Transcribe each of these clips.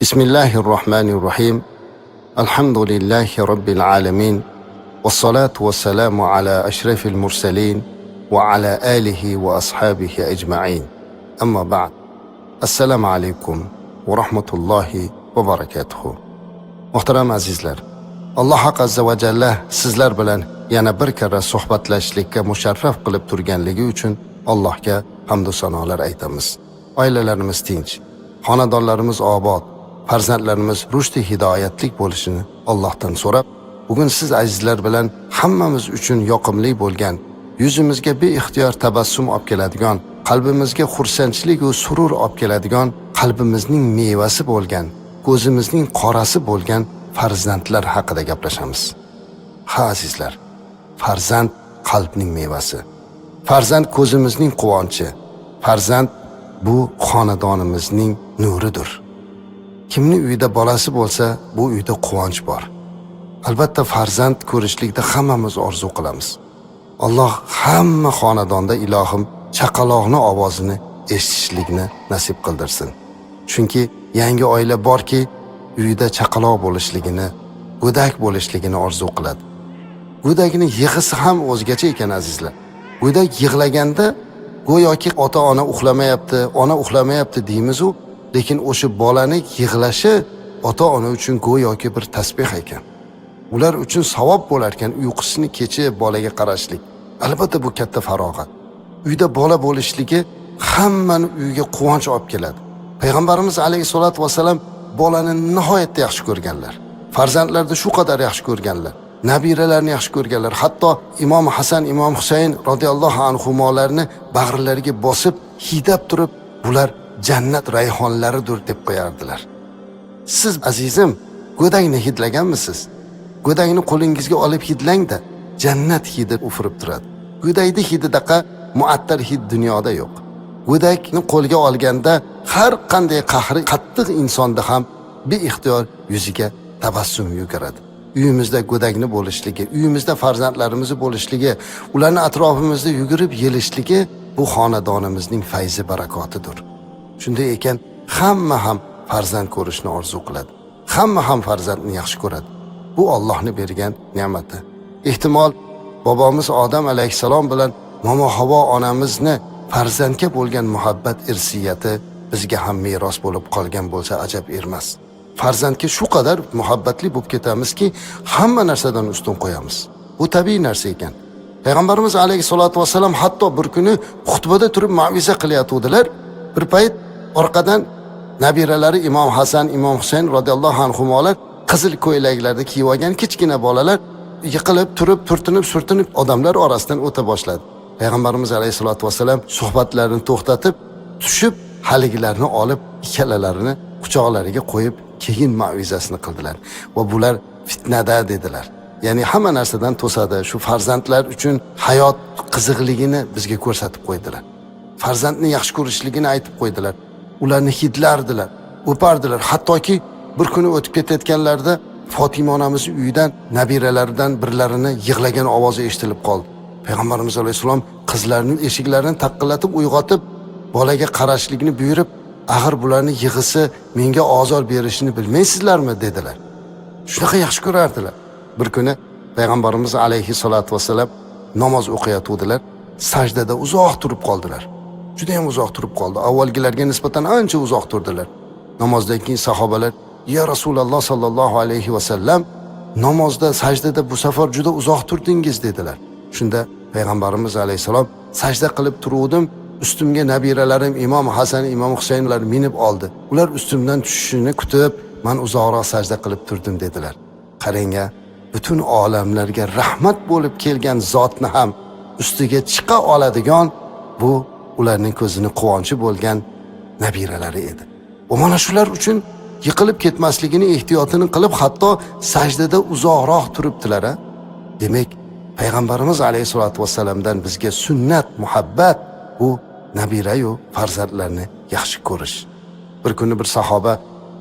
بسم الله الرحمن الرحيم. الحمد لله رب العالمين، والصلاة والسلام على أشرف المرسلين وعلى آله وأصحابه أجمعين. أما بعد، السلام عليكم ورحمة الله وبركاته. Muhtaram azizlar, Alloh azza va jalla sizlar bilan yana bir karra suhbatlashishlikka musharraf qilib turganligi uchun Allohga hamdu sanolar aytamiz. Oilalarimiz tinch, xonadonlarimiz obod, farzandlarimiz rushdi hidoyatlik bo'lishini Allohdan so'rab, bugun siz azizlar bilan hammamiz uchun yoqimli bo'lgan, yuzimizga beixtiyor tabassum olib keladigan, qalbimizga xursandchilik va surur olib keladigan, qalbimizning mevasi bo'lgan, ko'zimizning qorasi bo'lgan farzandlar haqida gaplashamiz. Ha, azizlar, farzand qalbning mevasi. Farzand ko'zimizning quvonchi. Farzand bu xonadonimizning nuridir. Kimni uyida bolasi bo'lsa, bu uyda quvonch bor. Albatta, farzand ko'rishlikda hammamiz orzu qilamiz. Alloh hamma xonadonda, ilohim, chaqaloqni ovozini eshitishlikni nasib qildirsin. Chunki yangi oila borki, uyida chaqaloq bo'lishligini, go'dak bo'lishligini orzu qiladi. Go'dakni yig'isi ham o'zgacha ekan, azizlar. Go'dak yig'laganda go'yoki ota-ona uxlamayapti, ona uxlamayapti deymiz-u, lekin o'sha bolani yig'lashi ota-ona uchun go'yoki bir tasbeh ekan. Ular uchun savob bo'lar ekan uyqusini kechib bolaga qarashlik. Albatta, bu katta farog'at. Uyda bola bo'lishligi hammani uyiga quvonch olib keladi. Payg'ambarimiz alayhisolatu vasallam bolani nihoyatda yaxshi ko'rganlar. Farzandlarni shu qadar yaxshi ko'rganlar. Nabiralarni yaxshi ko'rganlar. Hatto Imom Hasan, Imom Husayn roziyallohu anhumolarni bag'rilariga bosib, hiydab turib, bular jannat rayhonlaridir deb qo'yardilar. Siz, azizim, go'dakni hidlaganmisiz? Go'dakni qo'lingizga olib hidlangda, jannat hidi ufurib turadi. Go'dakni hididaqa muattar hid dunyoda yo'q. Go'dakni qo'lga olganda har qanday qahri qattiq insonda ham beixtiyor yuziga tabassum yuguradi. Uyimizda go'dakni bo'lishligi, uyimizda farzandlarimizni bo'lishligi, ularni atrofimizda yugurib yelishligi bu xonadonimizning fayzi barakotidir. Shunday ekan, hamma ham farzand ko'rishni orzu qiladi. Hamma ham farzandni yaxshi ko'radi. Bu Allohni bergan ne'mati. Ehtimol bobomiz Odam alayhissalom bilan momo Havo onamizni farzandga bo'lgan muhabbat irsiyati bizga ham meros bo'lib qolgan bo'lsa, ajab emas. Farzandga shu qadar muhabbatli bo'lib ketamizki, hamma narsadan ustun qo'yamiz. Bu tabiiy narsa ekan. Payg'ambarimiz alayhisolatu vasallam hatto bir kuni xutbada turib ma'viza qilayotgandilar. Bir payt orqadan nabiralari Imom Hasan, Imom Husayn roziyallohu anhumolar qizil ko'ylaklarda kiyib olgan kichkina bolalar yiqilib turib, turtinib, surtinib odamlar orasidan o'ta boshladi. Payg'ambarimiz alayhisolatu vasallam suhbatlarini to'xtatib, tushib haligilarni olib, ikkalalarini quchoqlariga qo'yib, keyin ma'vizasini qildilar. Va bular fitnada dedilar. Ya'ni hamma narsadan to'sadi. Shu farzandlar uchun hayot qiziqligini bizga ko'rsatib qo'ydilar. Farzandni yaxshi ko'rishligini aytib qo'ydilar. Ularni hidlardilar, o'pardilar. Hattoki bir kuni o'tib ketayotganlarida Fotima onamiz uyidan nabiralaridan birlarini yig'lagan ovozi eshitilib qoldi. Payg'ambarimiz alayhissalom qizlarning eshiklarini taqillatib uyg'otib, bolaga qarashlikni buyurib, axir bularni yig'isi menga ozor berishini bilmaysizlarmi dedilar. Shunaqa yaxshi ko'rardilar. Bir kuni payg'ambarimiz alayhissalatu vassalam namoz o'qiyotgandilar. Sajdada uzoq turib qoldilar. Juda ham uzoq turib qoldi. Avvalgilarga nisbatan ancha uzoq turdilar. Namozdan keyin sahobalar: "Ya Rasululloh sallallohu alayhi vasallam, namozda sajdada bu safar juda uzoq turdingiz" dedilar. Shunda payg'ambarimiz alayhissalom: "Sajda qilib turuvdim, ustimga nabiralarim Imom Hasan, Imom Husaynlar minib oldi. Ular ustimdan tushishini kutib, man uzoqroq sajda qilib turdim" dedilar. Qarang-a, butun olamlarga rahmat bo'lib kelgan zotni ham ustiga chiqa oladigan bu ularning ko'zini quvonchi bo'lgan nabiralari edi. Va mana shular uchun yiqilib ketmasligini ehtiyotini qilib, hatto sajdada uzoqroq turibdilar. A? Demak, payg'ambarimiz alayhisolatu vassalamdan bizga sunnat muhabbat bu nabirayu farzandlarni yaxshi ko'rish. Bir kuni bir sahoba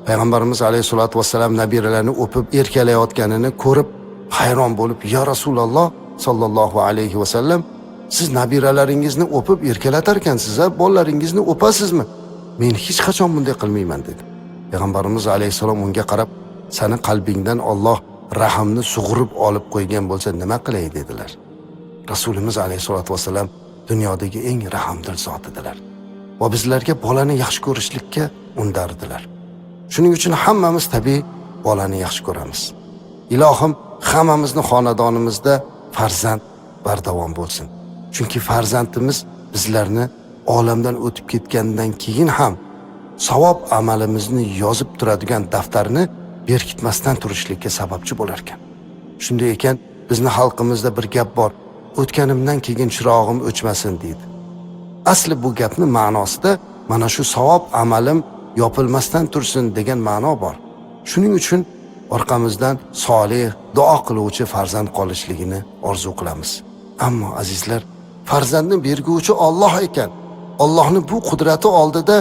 payg'ambarimiz alayhisolatu vassalam nabiralarini o'pib erkalayotganini ko'rib hayron bo'lib, "Ya Rasululloh sollallohu alayhi vasallam, siz nabiralaringizni o'pib erkalatar ekansiz, a, bolalaringizni o'pasizmi? Men hech qachon bunday qilmayman" dedi. Payg'ambarimiz alayhissalom unga qarab, sani qalbingdan Alloh rahmni sug'urib olib qo'ygan bo'lsa nima qilay dedilar. Rasulimiz alayhissalatu vassalam dunyodagi eng rahmdil zot edilar va bizlarga bolani yaxshi ko'rishlikka undardilar. Shuning uchun hammamiz tabiiy bolani yaxshi ko'ramiz. Ilohim hammamizni xonadonimizda farzand bardavom bo'lsin. Chunki farzandimiz bizlarni olamdan o'tib ketgandan keyin ham savob amalimizni yozib turadigan daftarni berkitmasdan turishlikka sababchi bo'lar ekan. Shunday ekan, bizni xalqimizda bir gap bor: o'tganimdan keyin chirog'im o'chmasin deydi. Asli bu gapni ma'nosida mana shu savob amalim yopilmasdan tursin degan ma'no bor. Shuning uchun orqamizdan solih, duo qiluvchi farzand qolishligini orzu qilamiz. Ammo azizlar, farzandni berguvchi Alloh ekan. Allohning bu qudrati oldida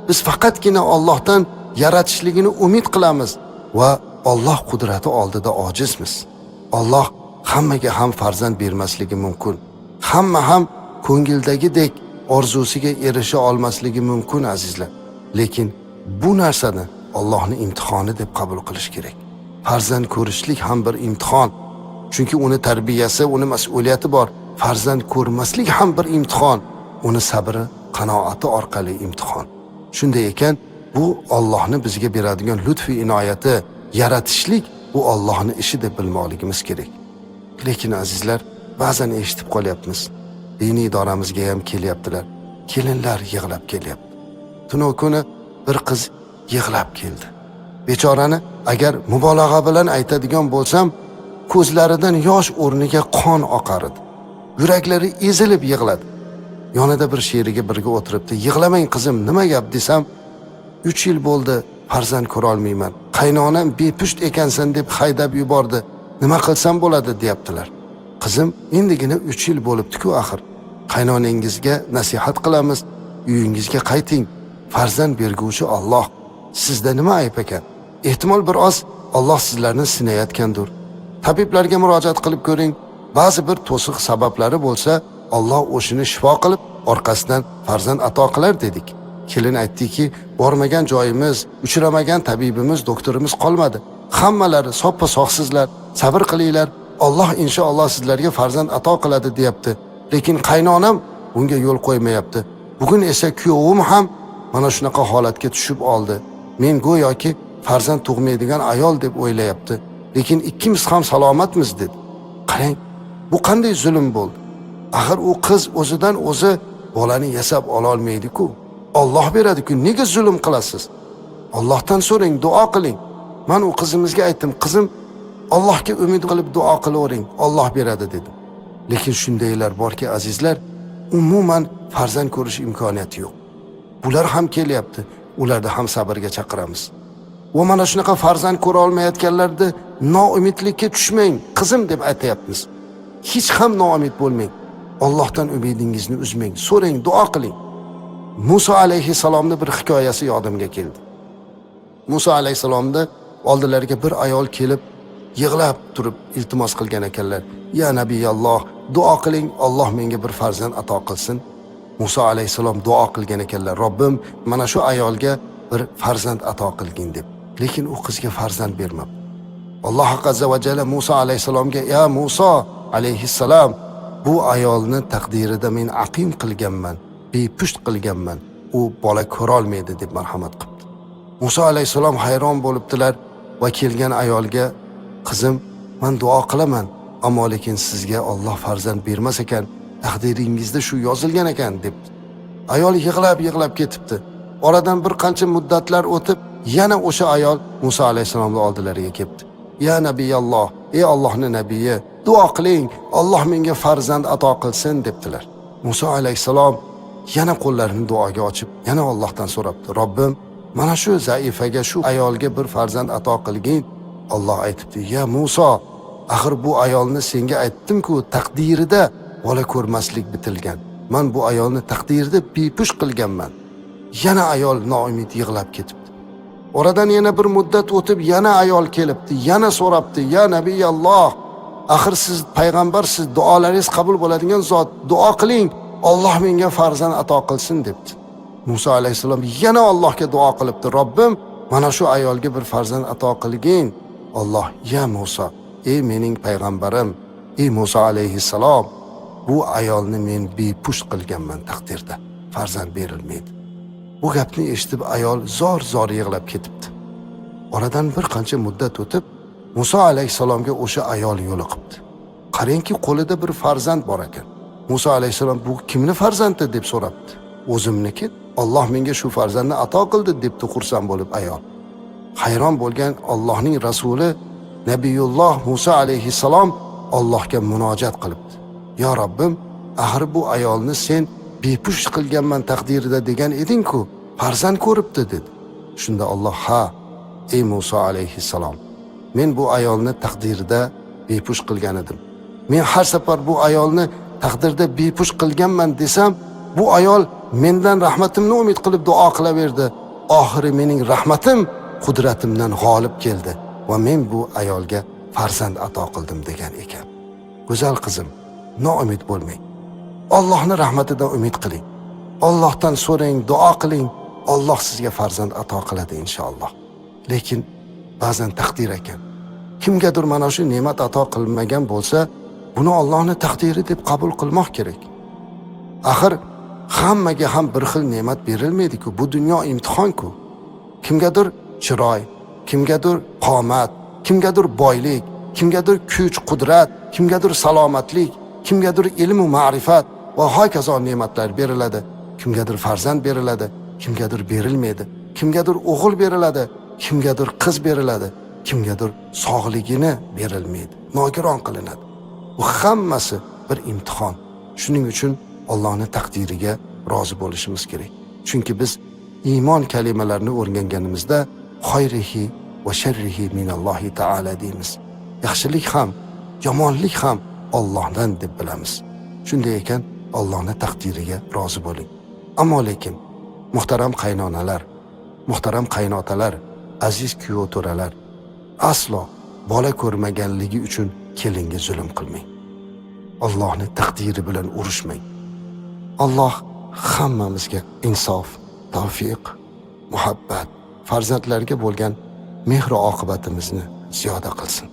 biz faqatgina Allohdan yaratishligini umid qilamiz va Alloh qudrati oldida ojizmiz. Alloh hammaga ham farzand bermasligi mumkin. Hamma ham ko'ngildagidek orzusiga erisha olmasligi mumkin azizlar. Lekin bu narsani Allohning imtihoni deb qabul qilish kerak. Farzand ko'rishlik ham bir imtihon. Chunki uni tarbiyasi, uni mas'uliyati bor. Farzand ko'rmaslik ham bir imtihon. Uni sabri, qanoati orqali imtihon. Shunday ekan, bu Allohni bizga beradigan lutfi inoyati, yaratishlik bu Allohning ishi deb bilmoqligimiz kerak. Lekin azizlar, ba'zan eshitib qolyapmiz. Diniy idoramizga ham kelyaptilar. Kelinlar yig'lab kelyapti. Tunov kuni bir qiz yig'lab keldi. Bechorani agar mubolag'a bilan aytadigan bo'lsam, ko'zlaridan yosh o'rniga qon oqar edi. Yuraklari ezilib yig'ladi. Yonida bir sherigi birga o'tiribdi. Yig'lamang qizim, nima gap desam, 3 yil bo'ldi farzand ko'ra olmayman. Qaynonam bepusht ekansan deb haydab yubordi. Nima qilsam bo'ladi deyaptilar. Qizim, endigina 3 yil bo'libdi-ku axir. Qaynonangizga nasihat qilamiz, uyingizga qayting. Farzand berguvchi Alloh. Sizda nima ayb ekan? Ehtimol bir oz Alloh sizlarni sinayotgandir. Tabiblarga murojaat qilib ko'ring. Ba'zi bir to'siq sabablari bo'lsa, Alloh o'shini shifo qilib, orqasidan farzand ato qilar dedik. Kelin aytdiki, bormagan joyimiz, uchramagan tabibimiz, doktorimiz qolmadi. Hammalari soppa sog'sizlar, sabr qilinglar. Alloh inshaalloh sizlarga farzand ato qiladi deyapti. Lekin qaynonam bunga yo'l qo'ymayapti. Bugun esa kuyovim ham mana shunaqa holatga tushib oldi. Men go'yoki farzand tug'maydigan ayol deb o'ylayapti. Lekin ikkimiz ham salomatmiz dedi. Qarang, bu qanday zulm bo'ldi? Axir u qiz o'zidan o'zi bolani yasab ola olmaydi-ku. Alloh beradi-ku, nega zulm qilasiz? Allohdan so'rang, duo qiling. Men u qizimizga aytdim, qizim, Allohga umid qilib duo qilavering, Alloh beradi dedim. Lekin shundaylar borki azizlar, umuman farzand ko'rish imkoniyati yo'q. Bular ham kelyapti, ularni ham sabrga chaqiramiz. Va mana shunaqa farzand ko'ra olmayotganlarni noumidlikka tushmang, qizim deb aytayapmiz. Hech ham noumid bo'lmang. Allohdan umidingizni uzmang, so'rang, duo qiling. Musa alayhissalomning bir hikoyasi yodimga keldi. Musa alayhissalomni oldilariga bir ayol kelib yig'lab turib iltimos qilgan ekanlar. Ya nabiyalloh, duo qiling, Alloh menga bir farzand ato qilsin. Musa alayhissalom duo qilgan ekanlar. Robbim, mana shu ayolga bir farzand ato qilgin deb. Lekin u qizga farzand bermabdi. Alloh azza va jalla Musa alayhissalomga: "Ya Musa alayhissalom, bu ayolni taqdirida men aqim qilganman, bepusht qilganman. U bola ko'rolmaydi" deb marhamat qilibdi. Musa alayhissalom hayron bo'libdilar va kelgan ayolga: "Qizim, men duo qilaman, ammo lekin sizga Alloh farzand bermas ekan, taqdiringizda shu yozilgan ekan" debdi. Ayol yig'lab-yig'lab ketibdi. Oradan bir qancha muddatlar o'tib, yana o'sha ayol Musa alayhissalomning oldilariga kelibdi. "Ya nabiyalloh, ey Allohning nabiyi, duo qiling, Alloh menga farzand ato qilsin" debdilar. Musa alayhissalom yana qo'llarini duoga ochib, yana Allohdan so'rabdi: "Robbim, mana shu zaifaga, shu ayolga bir farzand ato qilgin." Alloh aytibdi: "Ya Musa, axir bu ayolni senga aytdim-ku, taqdirida bola ko'rmaslik bitilgan. Men bu ayolni taqdirida bepusht qilganman." Yana ayol noumid yig'lab ketibdi. Oradan yana bir muddat o'tib, yana ayol kelibdi, yana so'rabdi: "Ya nabiyalloh, axir siz payg'ambarsiz, duolaringiz qabul bo'ladigan zot, duo qiling, Alloh menga farzand ato qilsin" debdi. Musa alayhissalom yana Allohga duo qilibdi: "Robbim, Mana shu ayolga bir farzand ato qilgin. Alloh: "Ya Musa, ey mening payg'ambarim, ey Musa alayhissalom, bu ayolni men bepusht qilganman taqdirda, farzand berilmaydi." Bu gapni eshitib ayol zor-zor yig'lab ketibdi. Oradan bir qancha muddat o'tib Musa alayhissalomga o'sha ayol yo'liqibdi. Qarangki, qo'lida bir farzand bor ekan. Musa alayhissalom: "Bu kimni farzandi?" deb so'rabdi. "O'zimniki. Alloh menga shu farzandni ato qildi", debdi xursand bo'lib ayol. Hayron bo'lgan Allohning rasuli Nabiyulloh Musa alayhissalom Allohga munojat qilibdi. "Yo Robbim, axir bu ayolni sen bepusht qilganman taqdirida degan eding-ku, farzand ko'ribdi", dedi. Shunda Alloh: "Ha, ey Musa alayhissalom, men bu ayolni taqdirida bepusht qilgan edim. Men har safar bu ayolni taqdirda bepusht qilganman desam, bu ayol mendan rahmatimni umid qilib duo qilaverdi. Oxiri mening rahmatim qudratimdan g'olib keldi va men bu ayolga farzand ato qildim", degan ekan. Go'zal qizim, noumid bo'lmang. Allohning rahmatidan umid qiling. Allohdan so'rang, duo qiling. Alloh sizga farzand ato qiladi inshaalloh. Lekin ba'zan taqdir ekan. Kimgadir mana shu ne'mat ato qilmagan bo'lsa, buni Allohning taqdiri deb qabul qilmoq kerak. Axir hammaga ham bir xil ne'mat berilmaydi-ku. Bu dunyo imtihon-ku. Kimgadir chiroy, kimgadir qomat, kimgadir boylik, kimgadir kuch, qudrat, kimgadir salomatlik, kimgadir ilm va ma'rifat va hokazo ne'matlar beriladi. Kimgadir farzand beriladi, kimgadir berilmaydi. Kimgadir o'g'il beriladi, kimgadir qiz beriladi, kimgadir sog'ligini berilmaydi. Nogiron qilinadi. Bu hammasi bir imtihon. Shuning uchun Allohning taqdiriga rozi bo'lishimiz kerak. Chunki biz iymon kalimalarini o'rganganimizda xayrihi va sharrihi minallohi taala deymiz. Yaxshilik ham, yomonlik ham Allohdan deb bilamiz. Shunday ekan, Allohning taqdiriga rozi bo'ling. Ammo lekin muhtaram qaynonalar, muhtaram qaynotalar, aziz kuyov to'ralar, aslo bola ko'rmaganligi uchun kelinga zulm qilmang. Allohning taqdiri bilan urushmang. Alloh hammamizga insof, tavfiq, muhabbat, farzandlarga bo'lgan mehr oqibatimizni ziyoda qilsin.